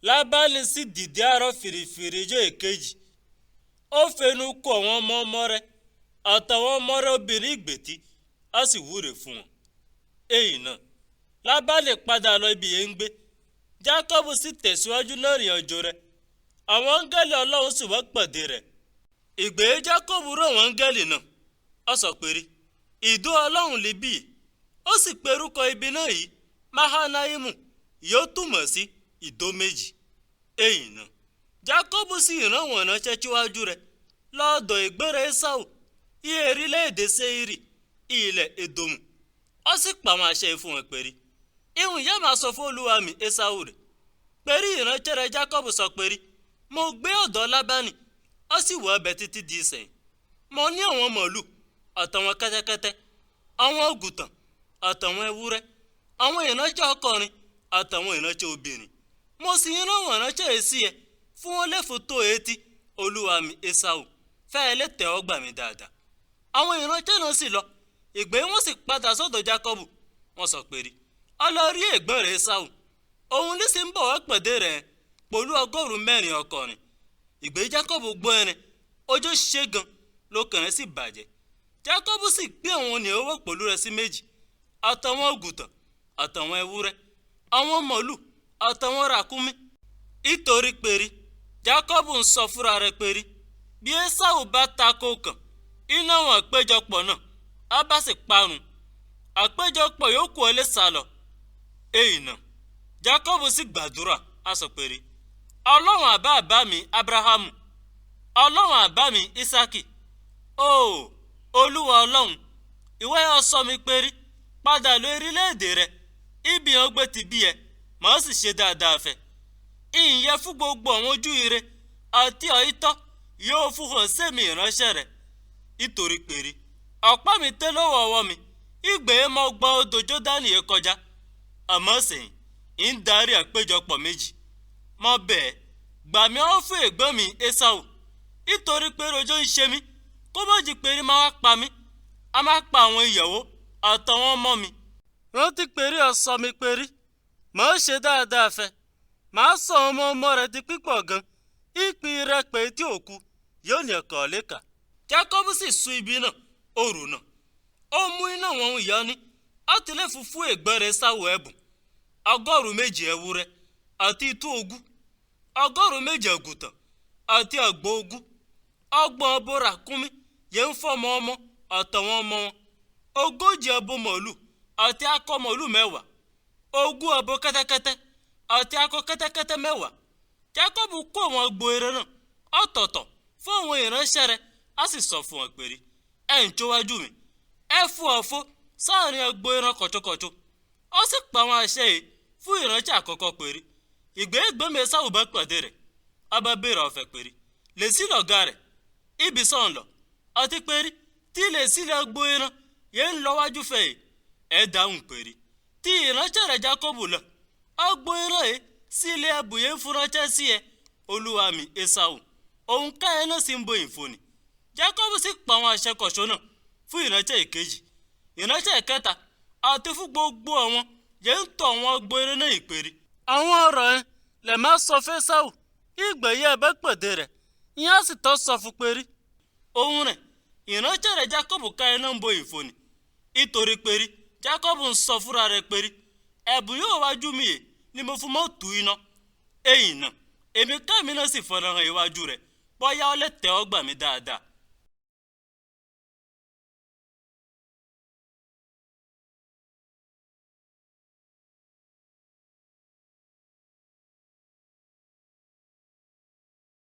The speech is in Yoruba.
Lábánì sì dìde àárọ̀ fìrìfìrì ijọ́ èkejì. Ó fẹnu kò àwọn ọmọ ọmọ rẹ̀ àtàwọn ọmọ rẹ̀ obìnrin ìgbètí, á sì wúre fún wọn. Èyí náà, Lábánì padà lọ ibi yẹn ń gbé. Jákọ́bù sì tẹ̀síwájú náà rìn àjò rẹ̀. Àwọn áńgẹ́lì Ọlọ́run sì wá pàdé rẹ̀. Ìgbé Jákọ́bù rán àwọn áńgẹ́lì náà. Ó sọ péré, ìdó Ọlọ́run lè bí. Ó sì perúkọ ibi náà yìí, Mahanaimu, yóò túmọ̀ sí ìdó méjì. Èyí náà, Jákọ́bù sì rán wọn ránṣẹ́ síwájú rẹ̀ lọ́dọ̀ ìgbére Ésáù, iye orílẹ̀-èdè Séírì, ilẹ̀ Édómù. Ó sì pa àwọn àṣẹ fún wọn péré. Ihun yẹn máa sọ fún olúwa mi Ésáù rẹ̀. Pẹ̀rí ìránṣẹ́ rẹ̀ Jákọ́bù sọ péré, mo gbé ọ̀dọ̀ Lábánì, ó sì wọ ọbẹ̀ títí di ìsẹ̀yìn. Mo ní àwọn màlúù àtàwọn kẹ́tẹ́kẹ́tẹ́, àwọn àgùntàn àtàwọn ewúrẹ́, àwọn ìránṣẹ́ ọkùnrin àtàwọn ìránṣẹ́ obìnrin. Mo sì ń rán wọn ìránṣẹ́ yìí sí ẹ fún wọn lẹ́fun tó etí olúwa mi Ésáù, fẹ́ẹ́ lè tẹ́wọ́ gbà mí dáadáa. Àwọn ìránṣẹ́ náà sì lọ, ìgbé wọn sì padà sọ́dọ̀ Jákọ́bù. Wọ́n sọ pé rí, ọ lọ rí ẹ̀gbọ́n rẹ̀ Ésáù, òun ní sì ń bọ̀ wá pàdé rẹ̀ pẹ̀lú 400 ọkùnrin. Ìgbé Jákọ́bù gbọ́ ẹrin, ojú ṣe gan, lọ́kàn rẹ̀ sì bàjẹ́. Jákọ́bù sì pín àwọn ènìyàn owó pẹ̀lú rẹ̀ sí méjì, àtàwọn àgùntàn, àtàwọn ewúrẹ́, àwọn màlúù, àtàwọn ràkúnmí. Nítorí péré, Jákọ́bù ń sọ fúnra rẹ̀ péré, bí Ésáù bá tako kàn, iná àwọn àpéjọpọ̀ náà á bá sì parun. Àpéjọpọ̀ yòókù ọ lè sálọ. Èyí náà, Jákọ́bù sì gbàdúrà, á sọ péré, Ọlọ́run àbá àbá mi Ábúráhámù, Ọlọ́run àbá mi Ísákì, óò Olúwa Ọlọ́run, ìwọ yóò sọ mi péré, padà lọ orílẹ̀-èdè rẹ, ibi yẹn gbé ti bí ẹ, màá sì ṣe dáadáa fẹ́. Ìyẹn fún gbogbo àwọn ojú ire àti ọ̀ìtọ́ yóò fún hàn sẹ́mi ìránṣẹ́ rẹ̀. Nítorí péré, ọ̀pá mi tẹ́ lọ́wọ́ ọwọ́ mi, ìgbé mọ́ gbọ́n odò Jódánì yẹn kọjá. Àmọ́ sẹ́yìn, ń darí àpéjọpọ̀ méjì. Mọ bẹ́ẹ̀, gbà mí ọ́ fún ẹ̀gbọ́n mi Ésáù, nítorí pé rojọ́ ń ṣe mí, kó má jí péré máa wá pa mí, a máa pa àwọn ìyàwó àtàwọn ọmọ mi. Rántí péré ó sọ mi péré, màá ṣe dáadáa fẹ́, màá sọ ọmọ ọmọ rẹ̀ di pípọ̀ gan, ìpín rẹ̀ pé tí òkú yóò ní ọkọ̀ léka. Jákọ́bù sì sun ibi náà, òrù náà. Ó mú iná wọn ìyá ní, á ti lè fún fún ẹ̀gbọ́n rẹ̀ Ésáù ẹ̀bùn, 200 ewúrẹ́ àti itú 20, 200 àgùntàn àti àgbò 20, 30 abo ràkúnmí yẹn ń fọmọ ọmọ àtàwọn ọmọ wọn, 40 abo màlúù àti akọ màlúù 10, 20 abo kẹ́tẹ́kẹ́tẹ́ àti akọ kẹ́tẹ́kẹ́tẹ́ 10. Jákọ́bù kó àwọn agbo ẹran náà ọ̀tọ̀ọ̀tọ̀ fún àwọn ìránṣẹ́ rẹ̀, á sì sọ fún wọn péré, ẹ ń jówájú mi, ẹ fún ọ̀fọ̀ sáàrin agbo ẹran kọ̀chọ̀kọ̀chọ̀. Ó sì pa àwọn àṣẹ yìí fún ìránṣẹ́ àkọ́kọ́ péré. Ìgbé ẹ̀gbọ́n mi Ésáù bá pàdé rẹ̀, a bá béèrè ọ̀fẹ́ péré, lè sí lọ̀gá rẹ̀, ibi sọ̀n lọ, àti péré tí lè sílẹ̀ agbo ẹran yẹn ń lọ wájú fẹ́ yìí, ẹ dáhùn péré. Tí ìránṣẹ́ rẹ̀ Jákọ́bù lọ, agbo ẹran yìí sílẹ̀ ẹbùn yẹn ń fúnránṣẹ́ sí ẹ, olúwa mi Ésáù, òun ká ẹ náà sì ń bo ìfòní. Jákọ́bù sì pa àwọn àṣẹ kọ̀ṣọ́ náà fún ìránṣẹ́ ìkejì, ìránṣẹ́ ìkẹta, àti fún gbogbo àwọn yẹn ń tọ̀ àwọn agbo ẹran náà ìpèrè. Àwọn ọ̀rọ̀ yẹn lè má sọ fún Ésáù, ìgbà yẹn bá pàdé rẹ̀, ìyẹn á sì tọ́ sọ fún péré. Ohun rẹ̀, ìránṣẹ́ rẹ̀ Jákọ́bù ká ẹ náà ń bo ìfòní. Nítorí péré, Jákọ́bù ń sọ fúnra rẹ̀ péré, ẹ̀bùn yóò wájú mi yè ni mo fún mọ́ tu iná. Èyí náà, èmi ká mi náà sì fọ̀nà hàn iwájú rẹ̀, bóyá ó lè tẹ́ ọ gbà mí dáadáa.